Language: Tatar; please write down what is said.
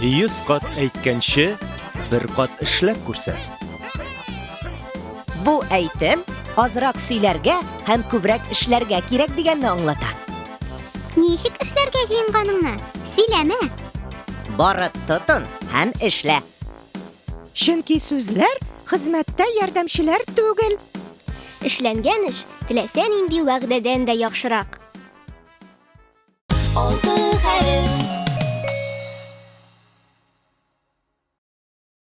100 кат әйткәнче, бер кат эшләп күрсәт. Бу әйтем азрак сөйләргә һәм күбрәк эшләргә кирәк дигәнне аңлата. Ничек эшләргә җыенганыңны сөйләмә. Бары тотын һәм эшлә. Чөнки сүзләр хезмәттә ярдәмчеләр түгел. Эшләнгән эш теләсә нинди вәгъдәдән дә яхшырак. Алтын.